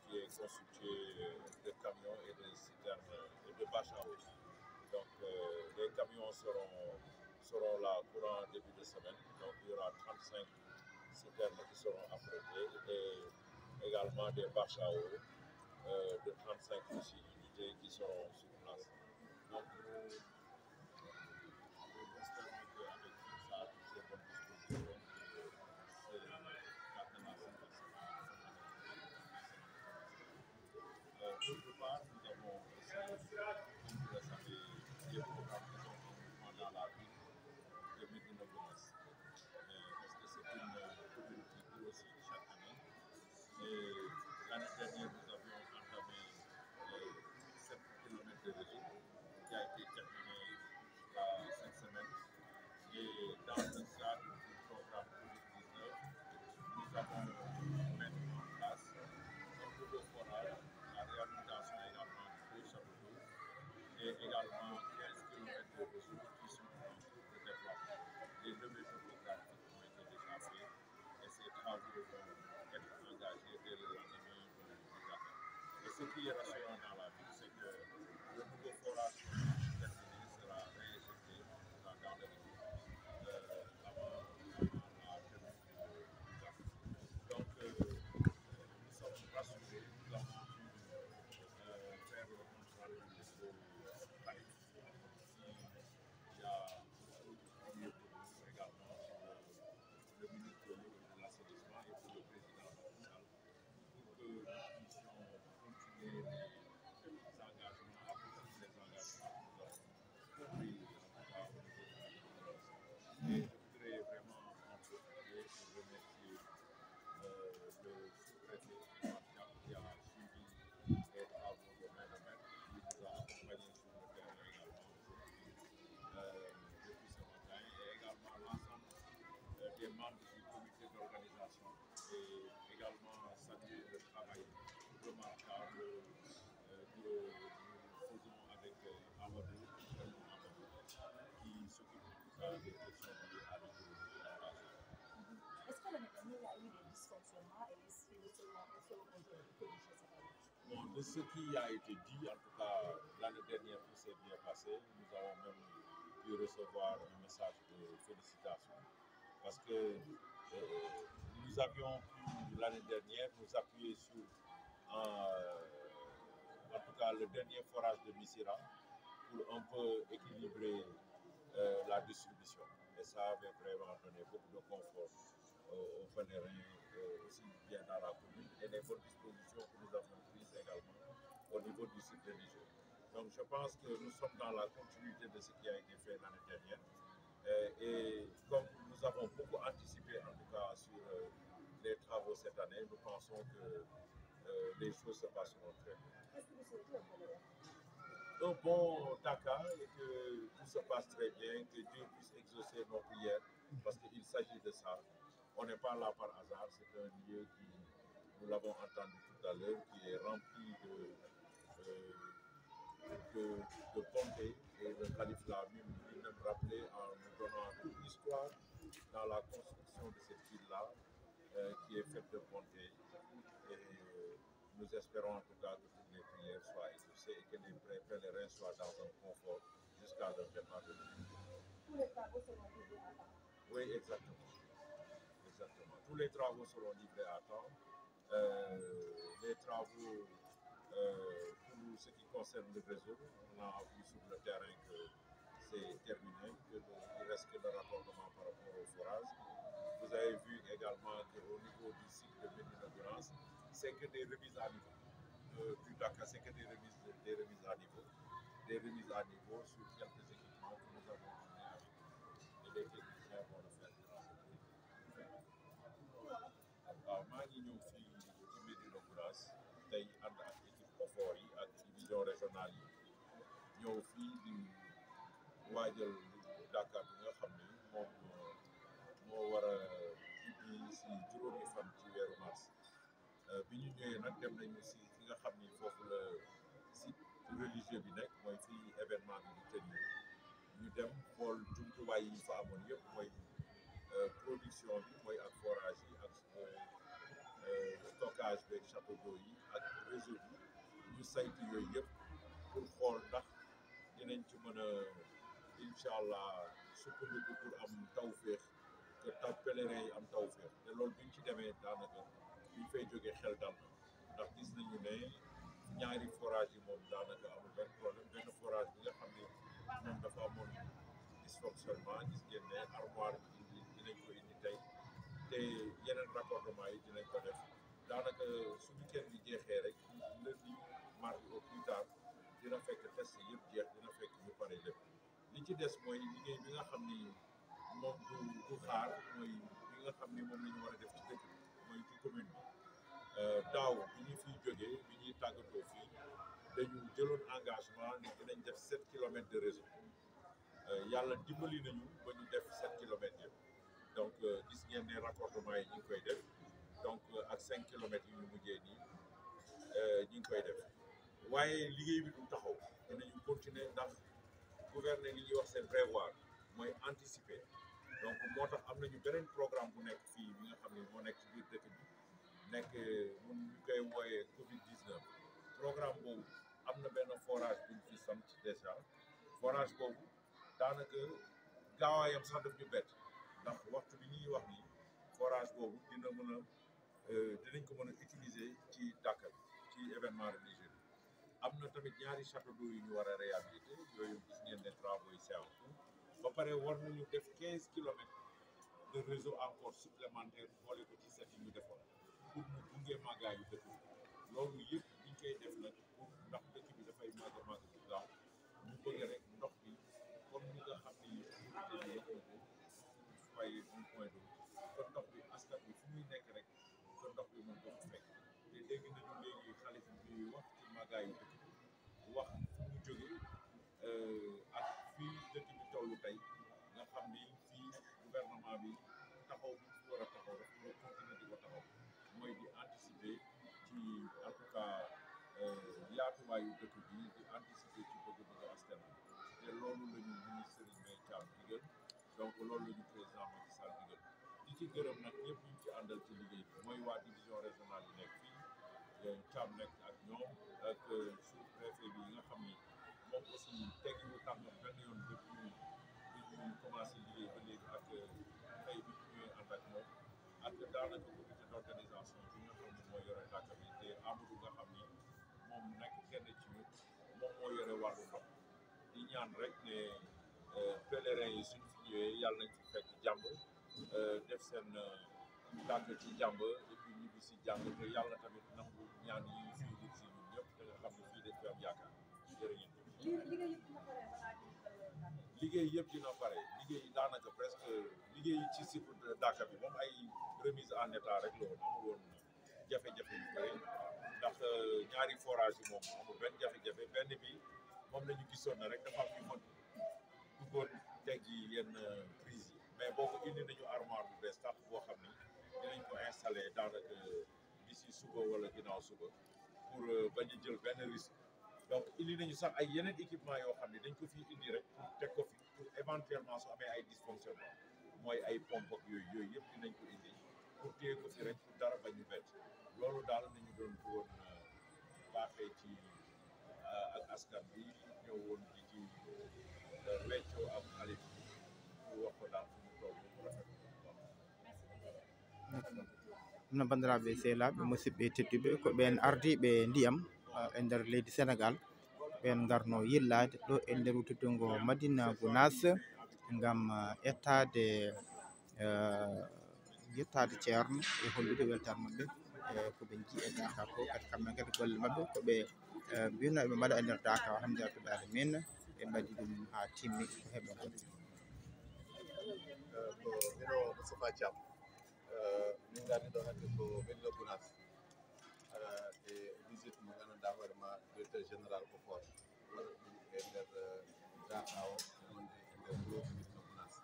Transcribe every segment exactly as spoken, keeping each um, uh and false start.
qui est constitué de camions et de citernes et de bâches à eau. Donc, euh, les camions seront, seront là courant début de semaine. Donc, il y aura trente-cinq citernes qui seront affrétées et également des bâches à eau euh, de trente-cinq aussi unités qui seront sur place. Donc, nous, nous espérons qu'avec tout ça, toutes ces bonnes dispositions, que c'est la euh, d'autre part, nous avons aussi, comme vous le savez, des programmes qui sont en mouvement dans la ville de Médina Gounass. Euh, parce que c'est une commune qui grossit chaque année. Et l'année dernière, nous avions entamé euh, sept kilomètres de réseau qui a été terminé euh, cette semaine. Et dans le cadre du programme covid dix-neuf, nous avons mis en place un nouveau forage, la réhabilitation également de deux châteaux d'eau et également quinze kilomètres de réseau qui sont en cours de développement. Les levées topographiques ont été déjà faites et ces travaux vont être engagés dès le lendemain de l'attaque. Et ce qui est rassurant dans la ville, c'est que le nouveau forage terminé sera réinjecté dans, dans le réseau euh, avant, avant la tenue du draft. Donc, euh, nous sommes rassurés, nous avons pu euh, faire le contrat de Paris. Il y a beaucoup de également pour le ministre de l'Eau et de l'Assainissement et pour le président Macky Sall pour que nous puissions continuer les engagements, à poursuivre les engagements que nous avons pris en tout cas au niveau de la ville. Et je voudrais vraiment en profiter pour remercier euh, le sous-préfet qui a suivi les travaux de main de maître, qui nous a accompagnés sur le terrain également aujourd'hui, euh, depuis ce matin, et également l'ensemble euh, des membres du comité d'organisation et également saluer le travail remarquable euh, que nous faisons avec euh, Amadou, Amadou, qui s'occupe en tout cas des questions liées à l'hydrologie dans la zone. Est-ce que l'année dernière, il y a eu des dysfonctionnements et est-ce que selon, selon aujourd'hui, corriger cette année? Bon, de ce qui a été dit, en tout cas, l'année dernière, tout s'est bien passé. Nous avons même pu recevoir un message de félicitations parce que euh, nous avions pu, l'année dernière, nous appuyer sur, euh, en tout cas, le dernier forage de Missira pour un peu équilibrer euh, la distribution. Et ça avait vraiment donné beaucoup de confort aux, aux pèlerins, euh, aussi bien dans la commune, et les bonnes dispositions que nous avions prises également au niveau du site religieux. Donc je pense que nous sommes dans la continuité de ce qui a été fait l'année dernière. Euh, et comme nous avons beaucoup anticipé, en tout cas, sur euh, les travaux cette année, nous pensons que euh, les choses se passeront très bien. Qu'est-ce que vous souhaitez au pèlerin? Un bon Dakar et que tout se passe très bien, que Dieu puisse exaucer nos prières, parce qu'il s'agit de ça. On n'est pas là par hasard, c'est un lieu qui, nous l'avons entendu tout à l'heure, qui est rempli de, euh, de, de bonté. Et le calife l'a lui-même rappelé en nous donnant toute l'histoire dans la construction de cette ville-là, euh, qui est faite de bonté. Et nous espérons en tout cas que toutes les prières soient exaucées et que les pèlerins soient dans un confort jusqu'à leur départ de l'île. Tous les travaux seront livrés à temps. Oui, exactement. Exactement. Tous les travaux seront livrés à temps. Euh, les travaux euh, pour ce qui concerne le réseau, on a vu sur le terrain que c'est terminé, que le, il reste que le raccordement par rapport au forage. Vous avez vu également qu'au niveau du site de Médina Gounass, c'est que des remises à niveau. Euh, du Dakar, c'est que des remises, des remises à niveau. Des remises à niveau sur quelques équipements que nous avons amenés avec nous. Et les techniciens vont le faire durant cette nuit. Waaw, maa ngi ñëw fii ci Médina Gounass tey ànd ak équipe OFOR yi ak division régionale yi ñëw fii di waajal Dakar bi nga xam ni moom moo war a ubbi si juróomi fan ci weeru mars. Bi ñu ñëwee nag dem nañu si fi nga xam ni foofu la site religieux bi nekk, mooy fii événement bi di tenir. Ñu dem xool jumtuwaay yi fa amoon yëpp, mooy production bi, mooy ak forage yi ak stockage beeg château d'eau yi ak saytu yooyu yëpp pour xool ndax dinañ ci mën a, incha allah, sukkandiku pour am tawféex, que taw pèlerin yi am tawféex. Te loolu, biñ ci demee, daanaka biñ fay jógee, xel dal na, ndax gis nañu ne ñaari forage yi moom daanaka amul benn problème. Benn forage bi nga xam ni moom dafa amoon dysfonctionnement, gis ngeen ne armoire bi dinañ ko indi tey, te yeneen raccordement yi dinañ ko def. Daanaka su week-end bi jeexee rek, lundi, mardi au plus tard, dina fekk test yëpp jeex, dina fekk ñu pare lépp. Li ci des mooy liggéey bi nga xam ni moom du du xaar, mooy bi nga xam ni moom la ñu war a def ci dëkk bi, mooy ci commune bi. Euh, daaw bi ñu fiy jógee, bi ñuy tàggatoo fii, dañu jëloon engagement ne dinañ def sept kilomètres de réseau. Euh, yàlla dimbali nañu ba ñu def sept kilomètres yëpp. Donc, euh, gis ngeen ne raccordement yi ñu ngi koy def, donc, euh, ak cinq kilomètres yu ñu mujjee nii, euh, ñu ngi koy def. Waaye liggéey bi du taxaw, dinañu continuer, ndax gouverner, li ñuy wax, c'est prévoir, mooy anticiper. Donc, moo tax am nañu beneen programme bu nekk fii bi nga xam ne moo nekk ci biir dëkk bi, nekk, mun ñu koy wooyee covid dix-neuf. Programme boobu, am na benn forage bu ñu fi sant déjà. Forage boobu, daanaka, gaawaayam sax daf ñu bett, ndax waxtu bi ñuy wax ni, forage boobu dina mën a, euh, dinañ ko mën a utiliser ci Daaka bi, ci événement religieux bi. Am na tamit ñaari château d'eau yu ñu war a réhabiliter, yooyu gis ngeen ne travaux yi, c'est en cours. Ba pare, war nañu def quinze kilomètres de réseau encore supplémentaire, boole ko ci set yi ñu defoon, pour mu gunge màggaayu dëkk bi. Loolu yëpp ñu koy def nag pour, ndax dëkk bi dafay màgg, màgg bu gaaw. Ñu bëgg rek ndox bi, comme ni nga xam ni autorité bi wax na ko, foyer un point deux, kon ndox bi, askan bi fu muy nekk rek, kon ndox bi mën ko fa fekk. Te dégg nañu léegi xalif bi wax ci màggaayu dëkk bi, wax fu mu jóge, euh, ak fii dëkk bi tollu tey, nga xam ni fii gouvernement bi taxaw bi fi war a taxaw, dafa war a continuer di ko taxaw, mooy di anticiper ci, en tout cas, euh, yaatuwaayu dëkk bi, di anticiper ci bëgg-bëgg askan bi. Te loolu la ñu ministre Serigne Mbaye Thiam digal, donc loolu la ñu président Macky Sall digal. Di ci gërëm nag ñëpp ñu ci àndal ci liggéey bi, mooy waa division régionale yi nekk fii, euh, Thiam nekk ak ñoom, ak, euh, sous-préfet bi nga xam ni moom aussi teggiwul tànkam benn yoon depuis bi ñu commencé liggéey ba léegi, ak, euh, tey bi ñu ñëwee ànd ak moom, ak daanaka comité d'organisation bi nga xam ne moo yore Daaka bi, te Amadou nga xam ni moom nekk kenn ci ñun, moom moo yore wàllu ndox. Di ñaan rek ne, euh, pèlerin yi, suñu fi ñëwee, yàlla nañ fi fekk jàmm, euh, def seen, euh, tànk ci jàmm, et puis ñibbi si jàmm, te yàlla tamit nangu ñaan yi ñu fiy wut si ñun ñëpp, te nga xam ne fii dañ fi am yaakaar. Jërë ngeen jëf. Liggéey yëpp dina pare. Liggéey yëpp dina pare. Liggéey yi daanaka presque, liggéey yi ci surtout Daaka bi moom, ay remise en état rek la woon, amul woon jafe-jafe yu bëri, ndax, euh, ñaari forage yi moom amul benn jafe-jafe. Benn bi moom la ñu gisoon na rek, dafa am ñu mën bëggoon teggi yenn, euh, prise yi, mais boobu indi nañu armoire bu bees tax boo xam ni dinañ ko installer daanaka d'ici suba wala ginnaaw suba, pour, euh, bañ a jël benn risque. Donc, indi nañu sax ay yeneen équipement yoo xam ne dañ ko fi indi rek pour teg ko fi, pour éventuellement su amee ay dysfonctionnement, mooy ay pompe ak yooyu, yooyu yëpp dinañ ko indi pour téye ko fi rek, pour dara bañ ñu bett. Loolu daal nañu doon bëggoon, euh, baaxee ci, euh, ak askan bi, ñëw woon di ci, euh, weccoo ak xalif bi, pour wax ko daal fu mu toll, mu rafet. No, banndiraaɓe sehilaaɓe, musidɓe tedduɓe, ko ɓeen ardiiɓe ndiyam, ah, e nder leydi Senegaal. Ɓeen ngarno yillaade ɗo e nder wuttude ngo Madina Gunaas ngam, ah, ƴettaade, ah, yettaade ceerno e hollude weltaare maɓɓe, e ko ɓe njii e Daaka ko, kadi kamɓe kadi golle maɓɓe ko ɓe, eh, mbiyno eɓe mbaɗa e nder Daaka, alhamdulillahi rabbil aalamiin, ɓe mbaɗi ɗum haa timmi, ko heɓɓe ngonta. Eh, ko mino Moustapha Thiam. Eh, min ngarni ɗo hannde ko Medina Gounass, eh, e visite mo ngannduɗaa hoore ma directeur général OFOR waɗata ɗum e nder, eh, Daaka o, wonde e nder bureau Medina Gounass.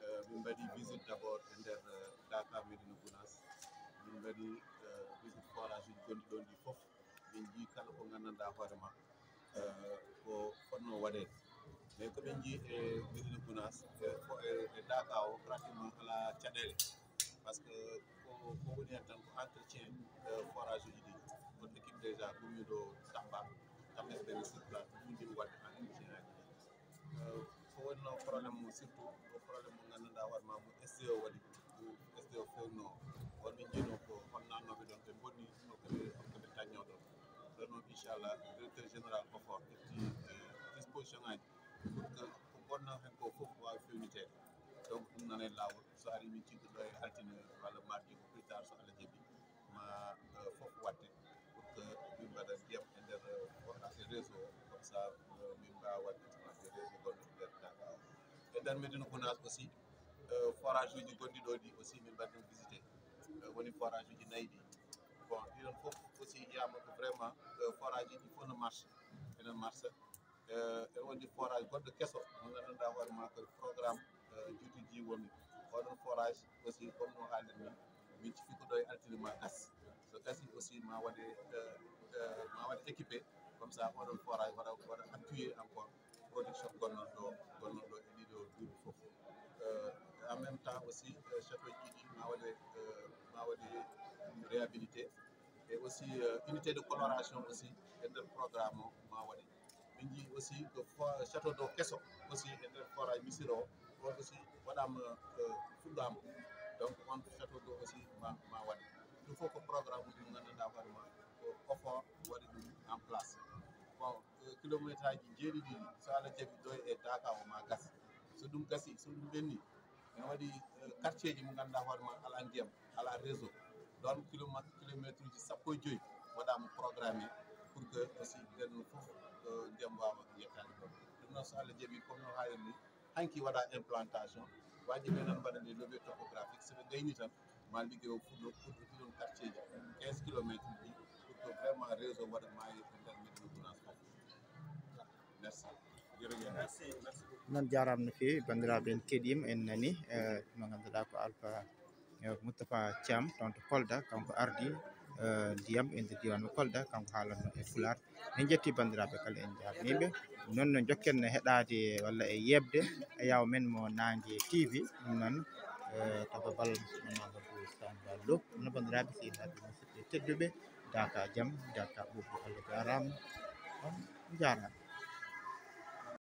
Eh, min mbaɗi visite d'abord e nder, eh, Daaka Medina Gounass. Min mbaɗi, eh, visite forage uji gonɗi ɗon ɗi fof. Min njii kala ko nganndanɗaa hoore ma, eh, ko fotnoo waɗeede. Mais ko min njii e Medina Gounass, e fo-, e, e Daaka o, pratiquement alaa caɗeele. Parce que ko, ko woni heen tan ko entretien, eh, forage uji ɗi. Kono équipe déjà Ɓurmi ɗo Tamba, kamɓe ɓe sur place, ɗum ɗin waɗde en général. Ko wonno problème mo surtout ko problème mo ngannduɗaa hoore ma mo S D O waɗi. S D O fewno on min jiino ko hol nannoɓe ɗon ɓe bonni holkoɓe holkoɓe tañño ɗon. Ɗon noon inchallah directeur général ko fort ƴetti disposition ngaji pour que ko bonno hen ko fof wawi fewnitede. Donc ɗum nana e lawol, so ari min cigguɗo e altine walla mardi ko plus tard so Allah jaɓi ma fof watte pour que min mbaɗa ndiyam e nder forage réseau comme ça min mbawa waɗde réseau gonɗo e nder Dakar. E nder Médina Gounass aussi forage uji gonɗi ɗo ɗi aussi min mbaɗi ɗum visité. Woni forage uji nayyi ɗi. Bon ɗiɗon fof aussi yiyama ko vraiment forage uji fof no marche ene marche. Ene wondi forage goɗɗo keso mo ngannduɗaa hoore ma ko programme juuti ji woni oɗon forage aussi comme no haalirmi min cifi ko ɗo e altine ma gas. So gasi aussi ma waɗe ma waɗe équipé comme ça oɗon forage waɗa waɗa appuyé encore production gonnoɗo gonnoɗo e ɗiɗo duuɓi fof. En même temps aussi château ji ɗi ma waɗe ma waɗe réhabilité. Et aussi unité de coloration aussi e nder programme o ma waɗe. Min jii aussi ko château d'eau keso aussi e nder forage misiro o on aussi waɗama fuɗɗama. Donc on château d'eau aussi ma ma waɗe. Ɗum fof ko programme uji mo ngannduɗaa hoore ma ko OFOR waɗi ɗum en place. Bon kilométre aji jeeɗiɗi so Allah jaɓi ɗo e Daka o ma gas. So ɗum gasi so ɗum ɓenni ene waɗi quartier ji mo ngannduɗaa hoore ma ala ndiyam ala réseau. Ɗon kilométre uji sappo e joyi waɗama programmé pour que aussi ɓen fof ndiyam wawa yettade ɗon. Ɗum noon so Allah jaɓi comme no haalirmi hanki waɗa implantation wajiɓe noon mbaɗa nde levé topographique soɓe gayni tan ma ligguey o fuɗɗo fuɗɗo ɗiɗon quartier ji quinze kilométre ɗi pour que vraiment réseau waɗa maayi e nder Médina Gounass fof. Merci. Jërëjëf. Merci. Merci beaucoup. Noon jaaraama no feewi banndiraaɓe en keɗiima en nani mo ngannduɗaa ko Alpha Moustapha Thiam toon to Kolda kanko ardi ndiyam e nder diiwaan mo Kolda kanko haalanno e Pulaar. En njetti banndiraaɓe kala en njaarniiɓe noon no njokken heɗaade walla e yeɓde e yaw men mo Naange T V ɗum noon to babal Mamadou Samba Lo no banndiraaɓe sehilaɓe musidɓe tedduɓe daka jam daka ɓoggol Allah jaaraama on njaaraama.